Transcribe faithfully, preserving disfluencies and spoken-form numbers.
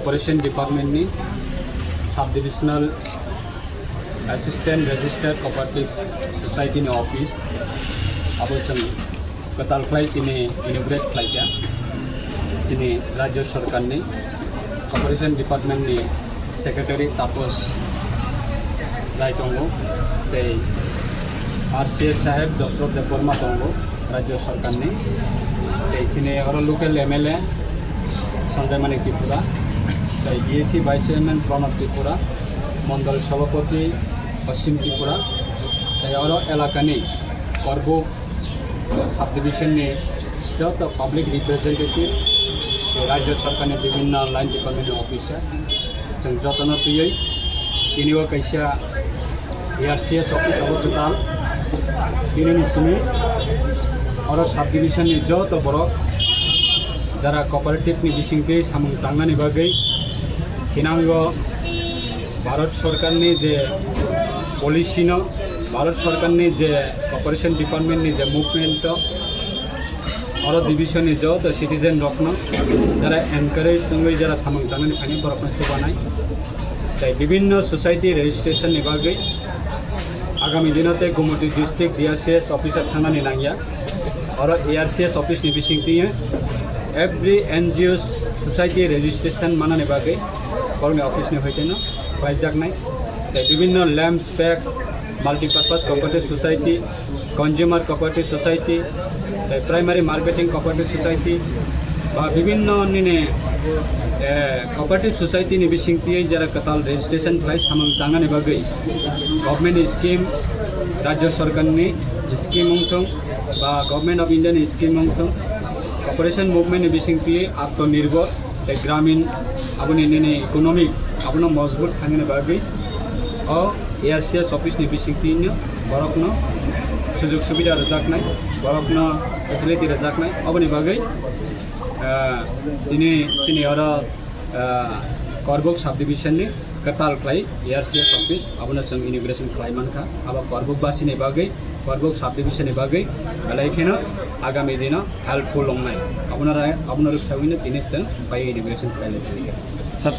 Corporation Department ni Sub Divisional Assistant Registered Cooperative Society ni office abo chwng kwtal khlai tini inaugurate khlaikha. Chini Rajya Sarkar ni Corporation Department ni Secretary Taposh Rai tongo, tei R C S saheb Dosrot Debbarma tongo, Rajya Sarkar ni, tei chini oro local M L A Sanjay Manik Tripura, tei B A C Vice Chairman Pranab Tripura, Mondol Sabhapati Paschim Tripura, tei oro elakani Korbuk Subdivision ni joto public representative, tei Rajya Sarkar ni bibhinno line department ni officer, chwng jotono twiwi tini o kaisa A R C S office abo kwtal. Tini ni simi oro subdivision ni joto borok jara cooperative ni bisingtwi samung tangnani bagwi thinango Bharat Sarkar ni je policy no, Bharat Sarkar ni je Corporation Department ni je movement o, oro division ni joto citizen rokno jara encourage wngwi jara samung tangnani phaini borokno chubanai. Tei bibhinno society registration ni bagwi agami dino tei Gumoti district D R C S office o thangnani nangya. Oro A R C S office ni bisingtwi every N G O society registration manani bagwi borokni office ni hoiteno khlaijaknai. Tei bibhinno lamps, packs, multipurpose cooperative society, consumer cooperative society, tei primary marketing cooperative society, ba bibhinno nini, eh, cooperative society ni bisingtwi jera kwtal registration khlai samung tangnani bagwi government ni scheme, Rajya Sarkar ni scheme wngthung, ba Government of India ni scheme wngthung, cooperation movement ni bisingtwi Atmanirbhar tei Gramin aboni nini economic abono mojbut khlainani bagwi o A R C S office ni bisingtwino borokno sujog subida rwjaknai, borokno facility rwjaknai, aboni bagwi, ah, tini chini oro, ah, Korbuk subdivision ni kwtal khlai A R C S office abono chwng inauguration khlai mankha. Abo Korbuk basi ni bagwi, Korbuk subdivision ni bagwi belai kheno agami dino helpful wngnai. Abono ra-, abono rwksawino tini chwng bai inauguration khlai lai. Sir,